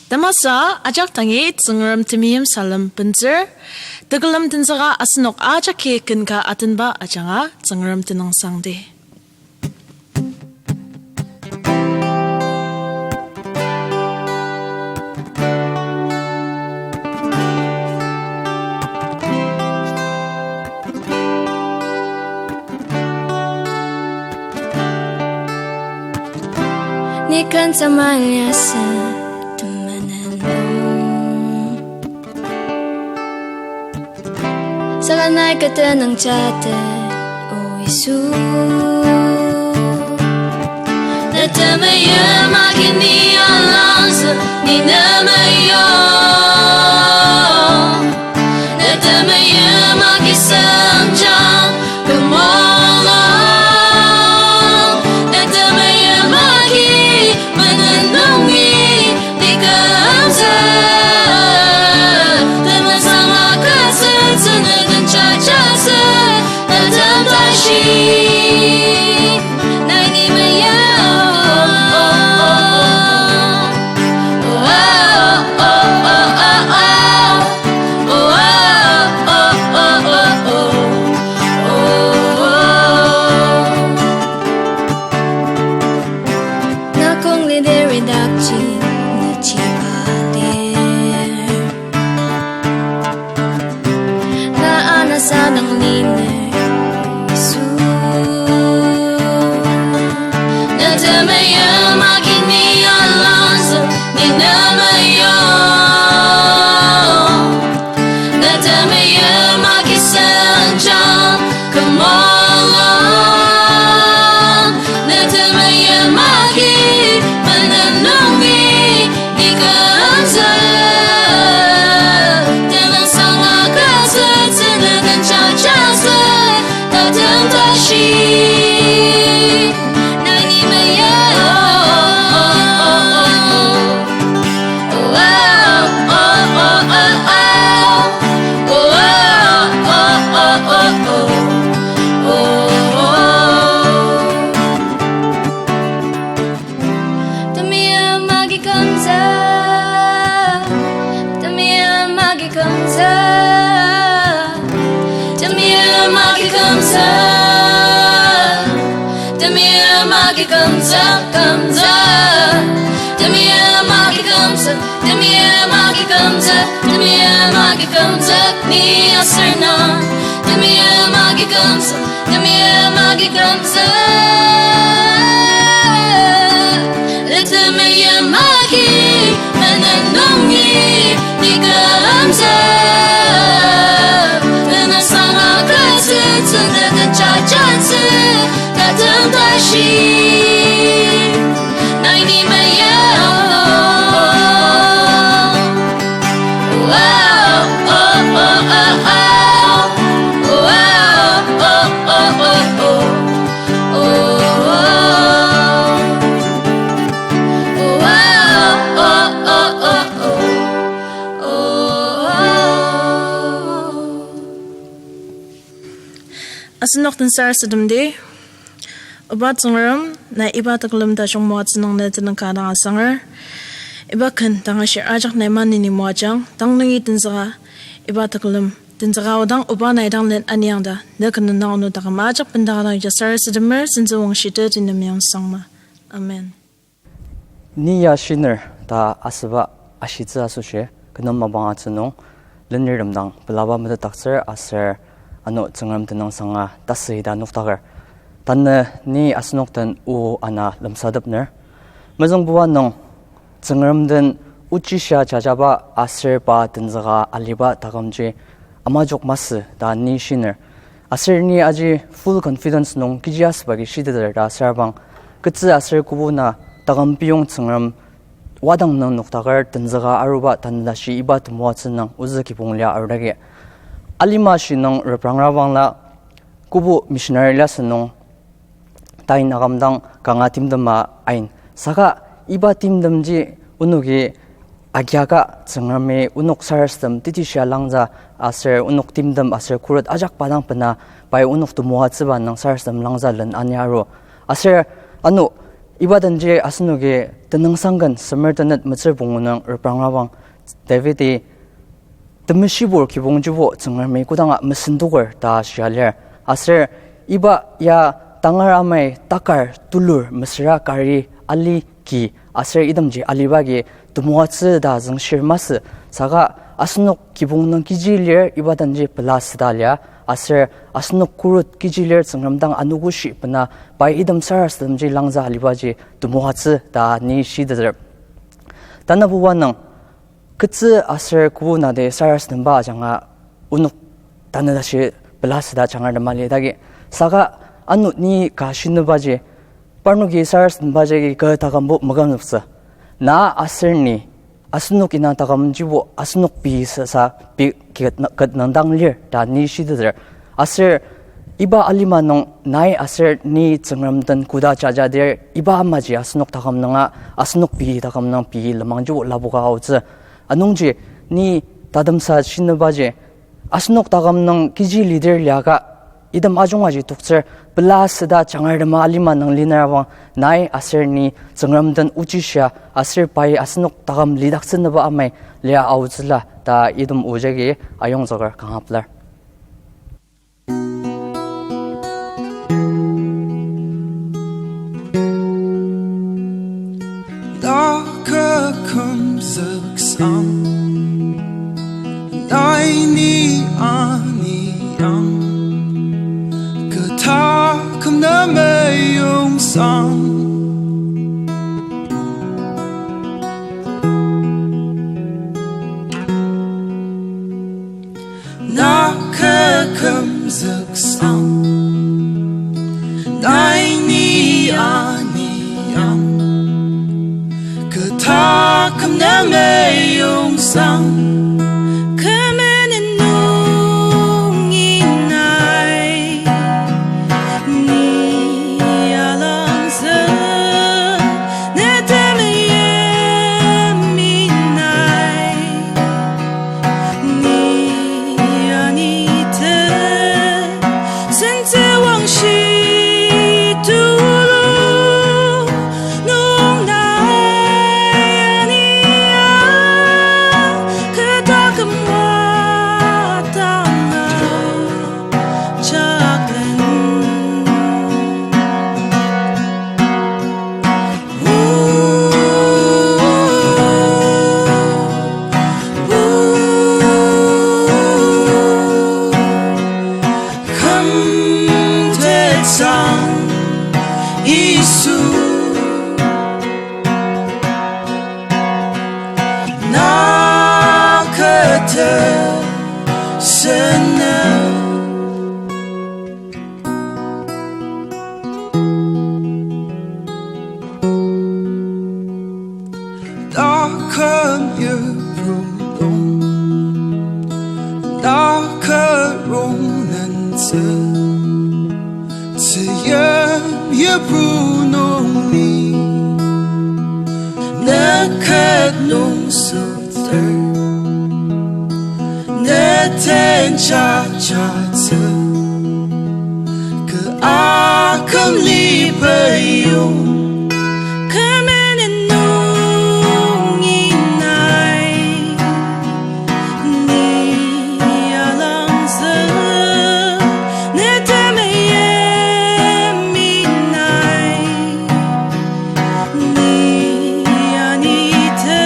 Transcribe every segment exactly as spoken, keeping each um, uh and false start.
Tamasa ajak dangi Tsüngrem temeim salem bentsür, tekülem tenzüka asenok ajaki ken ka atenba ajanga Tsüngrem tenüngsangdi. Ni ken temaliasü temenen nung, saka nai kü tenüng jatet, O Yisu. Ne temeim agi ni alangzü, ni ne meyong. Ne temeim agi sengjang kü molang. Ne temeim agi menen nungi ni kümzük. Tenüngsang agütsütsü ne den jajatsü, ne den tashi. Nai ni meyong. Na kong lideri dakji ne chiba lir. Na anasadang liner, Yisu. Ne temeim agi ni alangzü, ni ne meyong. Ne temeim agi sengjang kü molang. Ne temeim agi menen nungi ni kümzük. Tenüngsang agütsütsü ne den jajatsü, tatem tashi. Nai ni meyong. Temeim agi kümzük, temeim agi kümzük, temeim agi kümzük, temeim agi kümzük, kümzük. Temeim agi kümzük, temeim agi kümzük, temeim agi kümzük, ni aser na. Temeim agi kümzük, temeim agi kümzük. Temeim agi menen nungi ni kümzük. Tenüngsang agütsütsü ne den jajatsü, tatem tashi. Nai ni meyong. Asenok den sarasademdi. Oba Tsüngrem, nai iba tekülem tajung moatsü nung ne tenüng ka dang asanger. Iba ken tangashir ajak nai maneni moajang, tang nungi tenzüka iba tekülem tenzüka odang, Oba, nai dang len aniang ta ne ken nung nang onok taküm ajak bendanga dang ija sarasademer, sentsü wangshiteter nem yong sangma. Amen. Ni ya shiner ta asüba ashitsü asoshi, kü nem mapang atsü nung, lenirtem dang pelaba metetdaktsür aser ano Tsüngrem tenüngsanga tasü ita nokdaker. Tanü ni asenok den o ana lemsatepner. Mezüngbuba nung Tsüngrem den ochishia jajaba aser pa tenzüka aliba takümji amajok masü ta ni shiner. Aser ni aji full confidence nung kechi asüba agi shiteter ta asürabang, ketsü aser kobo na taküm piyong Tsüngrem wadang nung nokdaker tenzüka aruba tanü tashi iba temoatsü nung ozü kibong lia arudagi. Alima shi nung reprangra bangla kobo missionary liasü nung tain akümdang kanga timtema ain. Saka iba timtemji onoki agiaka Tsüngremi onok sarasadem tetishia langza aser onok timtem aser khuret ajak pa dang bena pai onok temoatsüba nung sarasadem langza len ania aru. Aser ano Iba denji asenoki tenüngsangken semer tenet metsür pungu nung reprangrabang Davidi temeshibur kibongjibo Tsüngremi kodanga mesentoker ta shia lir. Aser iba ya tangar amai takar tulur mesüra kari ali ki aser itemji aliba agi temoatsü ta züngshir masü. Saka asenok kibong nung kechi lir iba denji pela süda lia, aser asenok kurut kechi lir Tsüngrem dang anogoshi bena pai item sarasademji langzü alibaji temoatsü ta ni shiteter. Tanabuba nung, ketsü aser kobu nati sarasademba ajanga onok tanü tashi pela süda jangar tema lidagi. Saka ano ni ka shinübaji, parnoki sarasadembaji agi kü takambo makümzüktsü. Na aser ni, asenok ina takamjibo asenok pei sasa pei ket-, ket nüngdang lir ta ni shiteter. Aser iba alima nung nai aser ni Tsüngrem den koda jajadir iba amaji asenok taküm nunga, asenok pei taküm nung pei lenmangjibo lapoka aotsü. Anungji ni tatemsa shinübaji, asenok taküm nung kechi lidir liaka, item ajunga ji toktsür, pela süda jangar tema alima nung linarabang nai aser ni Tsüngrem den ochishia aser pai asenok taküm lidaktsünüba amai lia aotsüla ta item o jagi ayongzüker kanga pelar. Taküm kümzüksang, nai ni ani ang, kü taküm na meyongsang. Na kü kümzüksang, nai ni ani ang, kü taküm na meyongsang. Kü menen nungi nai ni alangzü, ne temeim nai ni anite, sentsü wangshi tulu nung nai ania, kü taküm wa tanga jaklen. Kümtetsang Yisu, na kete sene. Taküm yipru nung, taküm rongnantsü, tzüyim yipru nung ni, ne ket nung süter, ne tenjajatsü, kü akümli peyong. Kü menen nungi nai ni alangzü, ne temeim nai ni anite,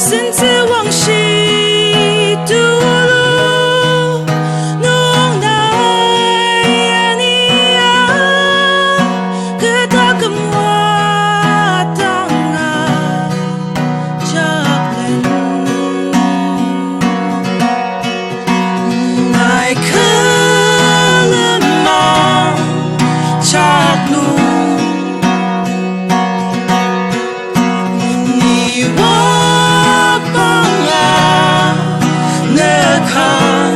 sentsü wangshi tulu nung nai ania, kü taküm wa tanga jaklen. Nai külema jak nung, ni wapanga ne kan.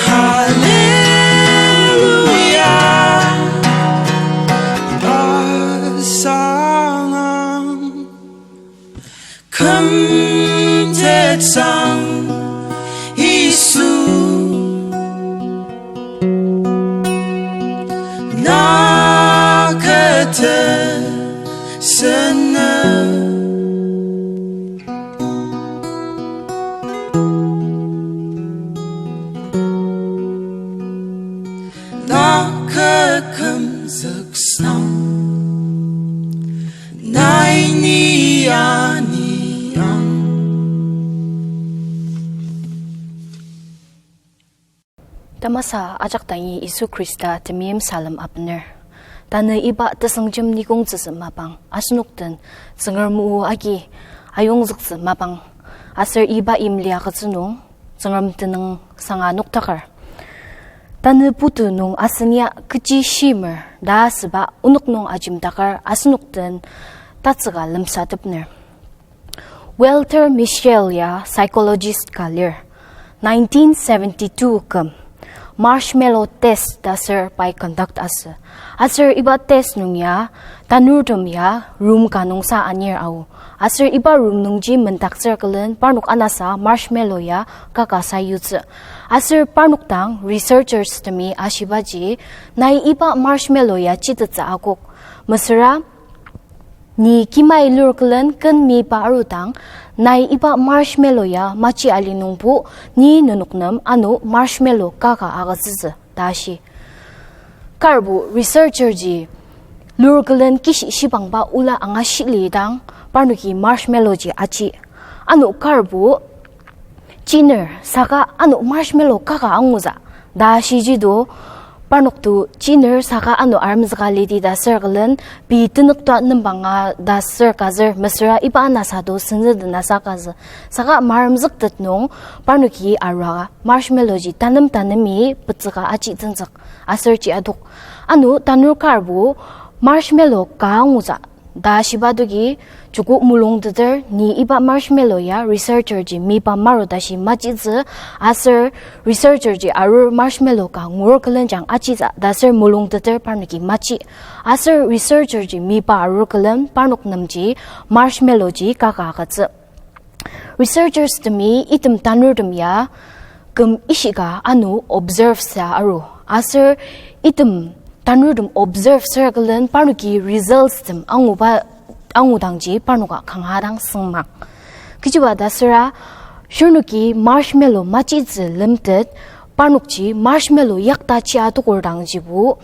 Hallelujah, basangang. Kümtetsang Yisu, Iya ni ang. Tamasa ajak dangi Yisu Khrista temeim salem abener. Tanü iba tesengjem nikongtsütsü mapang, asenok den Tsüngrem o agi ayongzüktsü mapang, aser iba imlia agütsü nung, Tsüngrem tenüng sanga noktaker. Tanü putu nung asen ya kechi shimer ta asüba onok nung ajemdaker asenok den tatsüka lemsatepner. Walter Mischel ya psychologist ka lir. Nineteen seventy-two küm marshmallow test ta ser pai conduct asü. Aser iba test nung ya tanurtem ya room ka nungsa anir ao. Aser iba room nungji mendaktsür külen parnok anasa marshmallow ya kaka sayutsü. Aser parnok dang researchers temi ashibaji, nai iba marshmallow ya chitettsü akok. Mesüra ni kimai lur külen ken miba arudang, nai iba marshmallow ya machi ali nungbo, ni nenok nem ano marshmallow kaka agütsütsü ta shi. Karbo researcher ji lur külen kishi shibangba ola angashili dang parnoki marshmallow ji achi. Ano karbo chiner saka ano marshmallow kaka angutsü ta shiji do, parnok to chiner saka ano aremzüka lidi ta ser külen, pei tenüktoa nembanga ta ser kazür mesüra iba anasa to senzü den asa kazü. Saka maremzüktet nung parnoki arua marshmallow ji tanem tanemi petsüka achi tenzük aser ji adok. Ano tanur karbo marshmallow ka angutsü ta shiba dogi, joko mulungteter ni iba marshmallow ya researcher ji miba maru tashi machitsü, aser researcher ji arur marshmallow ka ngur külenjang achitsü ta ser mulungteter parnoki machi. Aser researcher ji miba arur külen parnok nemji marshmallow ji kaka agütsü. Researchers temi item tanurtem ya küm ishika ano observe sa aru. Aser item tanurtem observe ser külen parnoki results tem anguba, angudangji parnoka kanga dang süngmang. Kechiba ta süra, shirnoki marshmallow machitsü lemtet, parnokji marshmallow yakta chi atokur dangjibo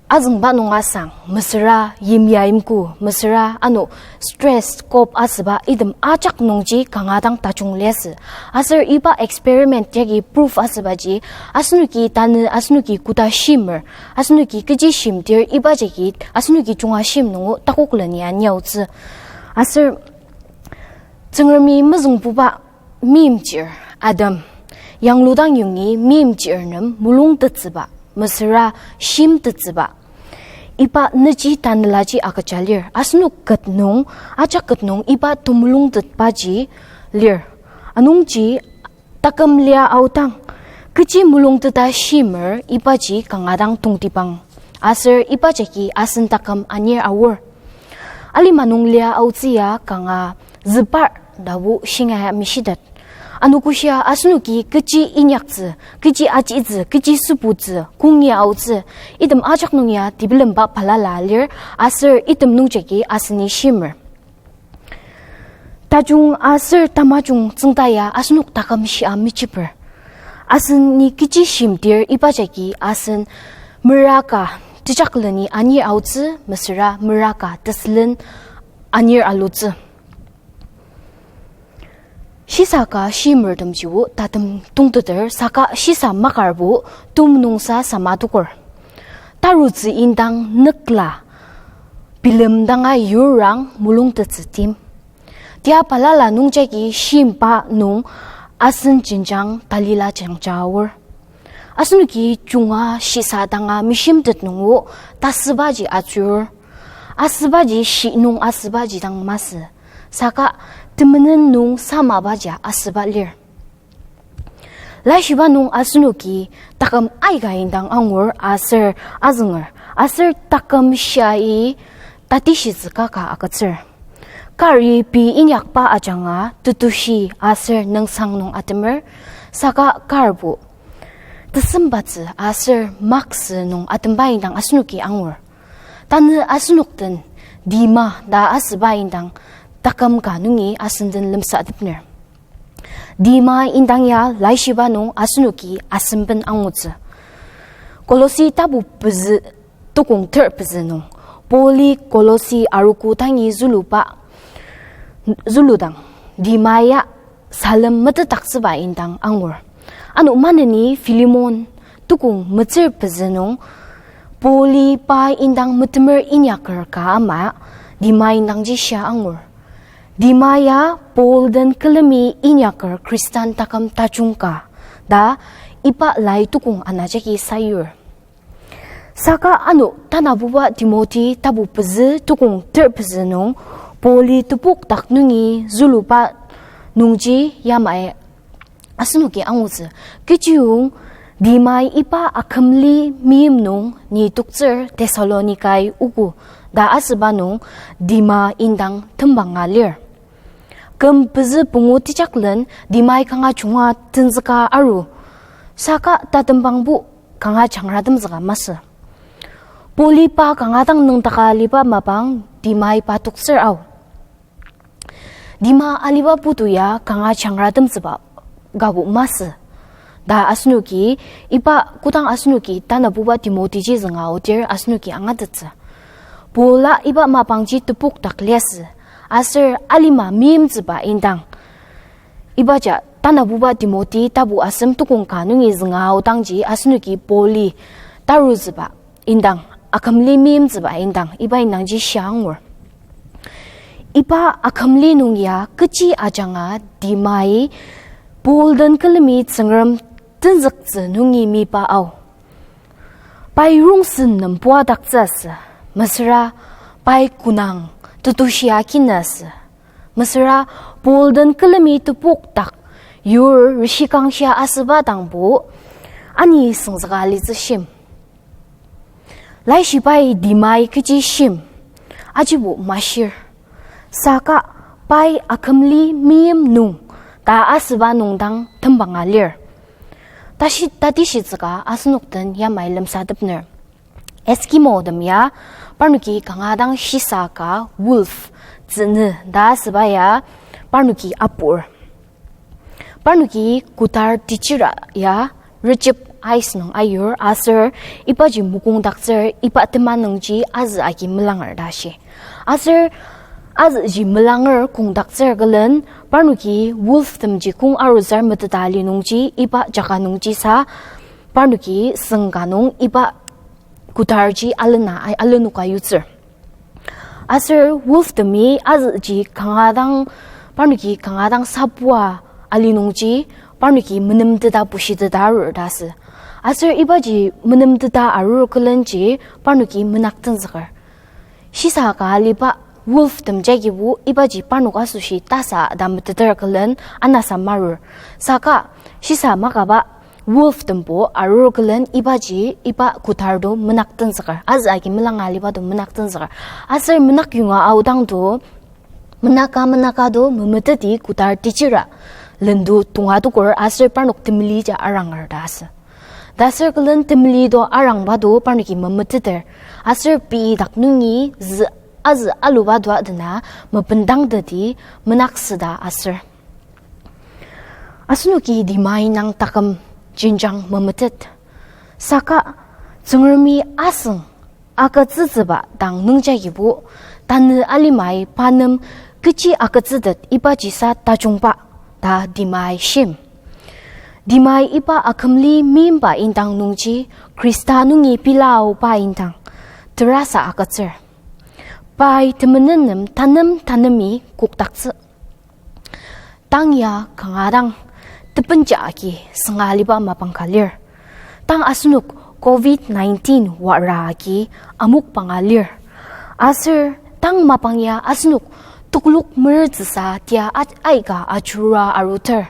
azüngba nung asang, mesüra yimya yimku, mesüra ano stress, cope asüba item ajak nungji kanga dang tajung liasü. Aser iba experiment yagi proof asübaji, asenoki tanü asenoki koda shimer, asenoki kechi shimdir iba jagi asenoki junga shim nungo takok leni aniaotsü. Aser Tsüngremi mezüngbuba meimchir, Adam, yangludang yongi meimchir nem mulungtettsüba, mesüra shimtettsüba, iba nüji tanelaji agüja lir. Asenok ket nung, ajak ket nung iba temulungtetbaji lir. Anungji taküm lia aodang, kechi mulungteta shimer ibaji kanga dang tongtibang. Aser iba jagi asen taküm anir aor. Alima nung lia aotsü ya kanga zübar tabo shinga ya mishitet. Anogoshia asenoki kechi inyaktsü, kechi achitsü, kechi süputsü, kongi aotsü, item ajak nung ya tebilemba balala lir, aser item nungjagi aseni shimer. Tajung aser tamajung tsüngda ya asenok taküm shia mechiper. Aseni kechi shimdir iba jagi asen meraka tejakleni anir aotsü, mesüra meraka tesülen anir alutsü. Shisa ka shimertemjibo tatem tongteter saka shisa makarbo tum nungsa sama tukur. Tarutsü indang nükla bilemdanga yurang mulungtettsü tim. Tia balala nungjagi shimba nung asen jenjang talila jangja aor. Asenoki junga shisa danga mishimtet nungo tasübaji atsür. Asübaji shi nung asübaji dang masü. Saka temenen nung samabaji asüba lir. Laishiba nung asenoki taküm aika indang angur aser azünger, aser taküm shiai tatishitsü kaka agütsür. Kari pei inyakba ajanga tetushi aser nüngsang nung atemer, saka karbo tesembatsü aser maksü nung atemba indang asenoki angur. Tanü asenok den dima ta asüba indang taküm ka nungi asen den lemsatepner. Dima indang ya laishiba nung asenoki asemben angutsü. Kolosi tapu pezü, tukong ter pezü nung, Pauli Kolosi arogo dangi züluba, züludang, Dima ya salem metetdaktsüba indang angur. Ano maneni Filemon tukong metsür pezü nung, Pauli pa indang metemer inyaker ka ama, Dima indangji shia angur. Dima ya Paul den külemi inyaker Khristan taküm tajung ka, ta iba lai tukong ana jagi sayur. Saka ano tanabuba Timothy tapu pezü tukong ter pezü nung, Pauli tepok dak nungi züluba nungji yamai asenoki angutsü. Kechiyong Dimai iba akümli meim nung ni toktsür Thessalonikai ogo ta asüba nung Dima indang tembanga lir. Küm pezü pungu tejaklen Dimai kanga junga tenzüka aru. Saka tatembangbo kanga jangratemzüka masü. Pauli pa kanga dang nüngdaka aliba mapang Dimai pa toktsür ao. Dima aliba putu ya kanga jangratemtsüba kabu masü ta asenoki, iba kodang asenoki tanabuba Timothyji zünga aodir asenoki angatettsü. Paula iba mapangji tepok dak liasü, aser alima meimtsüba indang. Ibaja tanabuba Timothy tapu asem tukong ka nungi zünga aodangji asenoki Pauli tarutsüba indang, akümli meimtsüba indang, iba indangji shia angur. Iba akümli nung ya kechi ajanga Dimai Paul den külemi Tsüngrem tenzüktsü nungi meyipa ao. Pai rongsen nem puadaktsü asü, mesüra pai kunang tetushia kinü asü. Mesüra Paul den külemi tepok dak yur rishikangshia asüba dangbo ani süngzüka alitsü shim. Laishibai Dimai kechi shim, ajibo mashir. Saka pai akümli meim nung ta asüba nung dang tembanga lir. Tashi tatishitsüka asenok den yamai lemsatepner. Eskimo tem ya, parnoki kanga dang shisa ka wolf, tsünü ta asüba ya, parnoki apur. Parnoki kutar techira ya, rejep ice nung ayur aser, ibaji mokongdaktsür, iba tema nungji azü agi melanger ta shi. Aser, azüji melanger kongdaktsür külen, parnoki wolf temji kong aruzar meteta ali nungji, iba jaka nungji sa, parnoki süng ka nung iba kutarji alena, alenoka yutsür. Aser wolf temi azüji kanga dang, parnoki kanga dang sapua ali nungji, parnoki menemteta bushiteta arur ta asü. Aser ibaji menemteta arur külenji, parnoki menak tenzüker. Shisa ka aliba wolf tem jagibo ibaji parnok asoshi tasa ta meteter külen anasa marur. Saka shisa makaba wolf tembo arur külen ibaji iba kutar to menak tenzüker. Azü agi melanga aliba to menak tenzüker. Aser menak yonga aodang to menaka menaka to memeteti kutar techira lendo tonga tokur aser parnok temeli ja aranger ta asü. Ta aser külen temeli to arangba to parnoki memeteter. Aser pei dak nungi zü azü aluba to adena mependangteti menaksüta aser. Asenoki Dimai nang taküm jenjang memetet. Saka Tsüngremi asüng agütsütsüba dang nungjagibo, tanü alimai pa nem kechi agütsütet ibajisa tajungba ta Dimai shim. Dimai iba akümli meimba indang nungji Khrista nungi pilaoba indang terasa agütsür. Pai temenen nem tanem tanemi kokdaktsü. Tang ya kanga dang tebenja agi sünga aliba mapang ka lir. Tang asenok covid nineteen wara agi amokbanga lir. Aser tang mapang ya asenok tokolok mertsüsa tia a- aika ajurua aruter.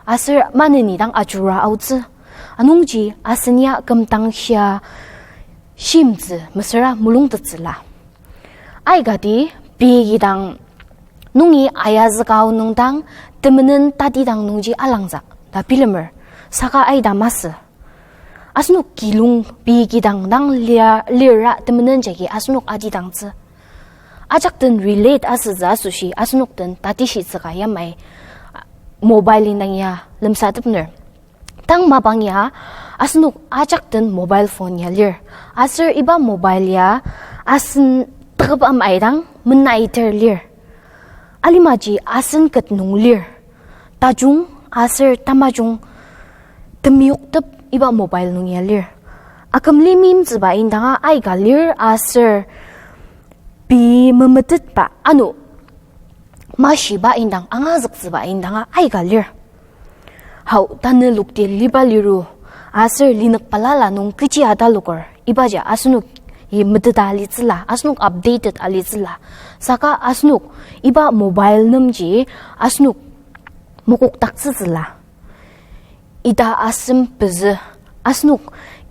Aser maneni dang ajurua aotsü. Anungji asen ya kümdang shia shimtsü mesüra mulungtettsüla. Aikati pei kidang nungi ayazükao nungdang temenen tatidang nungji alangzük ta bilemer, saka aita masü. Asenok kilung pei kidang dang lia- lira temenen jagi asenok atidangtsü. Ajak den relate asütsü asoshi asenok den tatishitsüka yamai mobile indang ya lemsatepner. Tang mapang ya asenok ajak den mobile phone ya lir. Aser iba mobile ya asen teküp amaidang menaiter lir. Alimaji asen ket nung lir. Tajung aser tamajung temyoktep iba mobile nung ya lir. Akümli meimtsüba indanga aika lir aser pei memetetba ano mashiba indang angazüktsüba indanga aika lir. Hau tanü lokti liba liru, aser linük balala nung kechi ataloker, ibaji asenoki meteta alitsüla, asenok updated alitsüla. Saka asenok iba mobile nemji asenok mokokdaktsütsüla. Ita asem pezü, asenok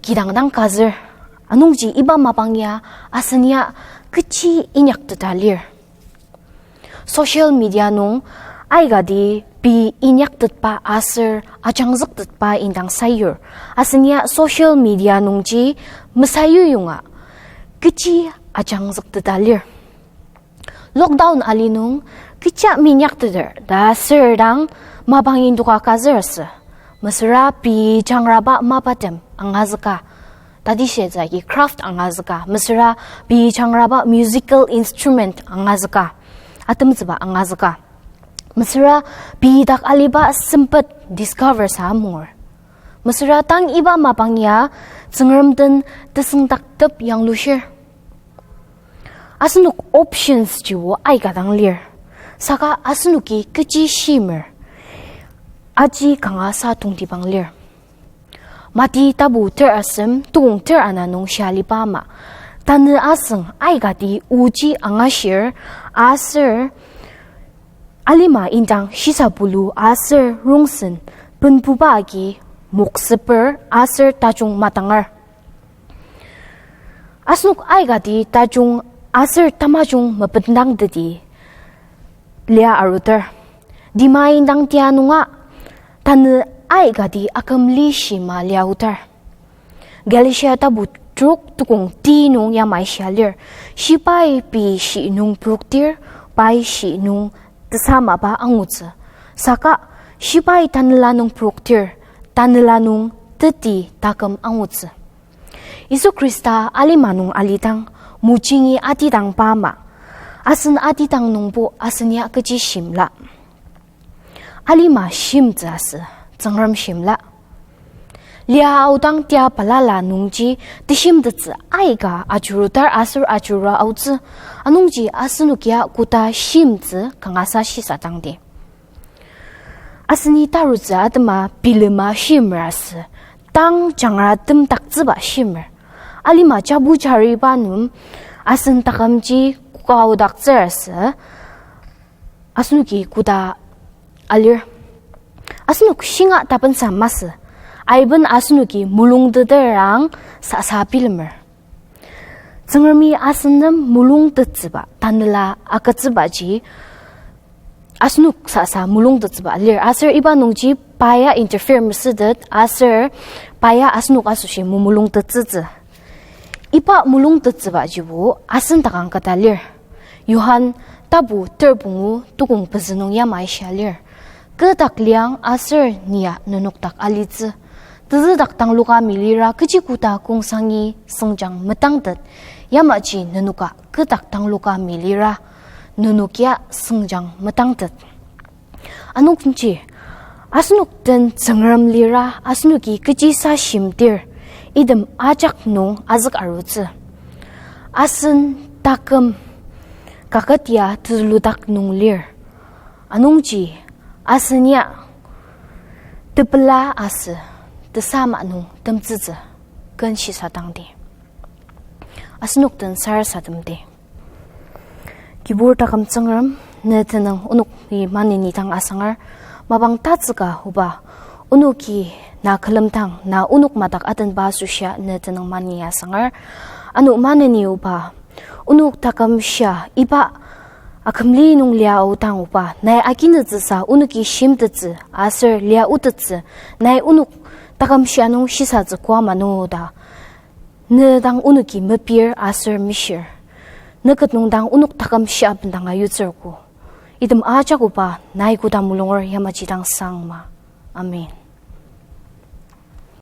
kidang dang kazür. Anungji iba mapang ya asen ya kechi inyakteta lir. Social media nung aikati pei inyaktetba aser ajangzüktetba indang sayur. Asen ya social media nungji mesayuyonga kechi ajangzükteta lir. Lockdown ali nung kecha minyakteter ta sür dang mapang indoka kazür asü. Mesüra pei jangraba mapatem angazüka. Tadishitsü agi craft angazüka. Mesüra pei jangraba musical instrument angazüka. Atemtsüba angazüka. Mesüra pei dak aliba sempet discover sa amungur. Mesüra tang iba mapang ya Tsüngrem den tesüngdaktep yanglushir. Asenok options jibo aika dang lir. Saka asenoki kechi shimer. Aji kanga sa tongtibang lir. Mati tapu ter asem tukong ter ana nung shia aliba ama. Tanü asüng aikati oji angashir aser alima indang shisa pulu aser rongsen benbuba agi moksüper aser tajung matanger. Asenok aikati tajung aser tamajung mepetendangteti lia aruter. Dima indang tia nunga tanü aikati akümli shima lia aoter. Galatia tapu trok tukong ti nung yamai shia lir. Shibai pei shi nung proktir, pai shi nung tesamaba angutsü. Saka shibai tanela nung proktir, tanela nung teti taküm angutsü. Yisu Khrista alima nung alidang, mojingi atidangba ama, asen atidang nungbo asen ya kechi shimla. Alima shimtsü asü, Tsüngrem shimla. Lia aodang tia balala nungji teshimtettsü aika ajurutar aser ajurua aotsü, anungji asenok ya koda shimtsü kangasa shisadangdi. Aseni tarutsü atema bilema shimer asü, tang jangra temdaktsüba shimer. Alima jabu jariba nung asen takümji koka aodaktsür asü, asenoki koda alir. Asenok shinga tapensa masü, aiben asenoki mulungteterang sasa bilemer. Tsüngremi asen nem mulungtettsüba, tanela agütsübaji, asenok sasa mulungtettsüba lir. Aser iba nungji pa ya interfere mesütet, aser pa ya asenok asoshi mo mulungtettsütsü. Iba mulungtettsübajibo asen takang kata lir. Johan tapu ter pungu tukong pezü nung yamai shia lir. Kü dak liang aser ni ya nenok dak alitsü. Tezü dak tangloka milira kechi koda kongsangi sengjang metangtet, yamaji nenoka kü dak tangloka milira nenok ya sengjang metangtet. Anungji, asenok den Tsüngrem lira asenoki kechisa shimtir, item ajak nung azük arutsü. Asen taküm kaket ya tezüludak nung lir. Anungji, asen ya tepela asü tesama nung temtsütsü ken shisadangdi. Asenok den sarasademdi. Kibur taküm Tsüngrem, ne tenüng onok ni maneni dang asangar, mapang tatsüka oba, onoki na külemdang, na onok madak atenba asoshia ne tenüng maneni asangar, ano maneni oba, onok taküm shia iba akümli nung lia aodang oba, nai akinütsüsa onoki shimtettsü, aser lia otettsü, nai onok taküm shia nung shisatsü koa mano ta. Ne dang onoki mepir aser mishir. Ne ket nung dang onok taküm shia bendanga yutsürko. Item ajak oba nai koda mulunger yamaji dang sangma. Amen.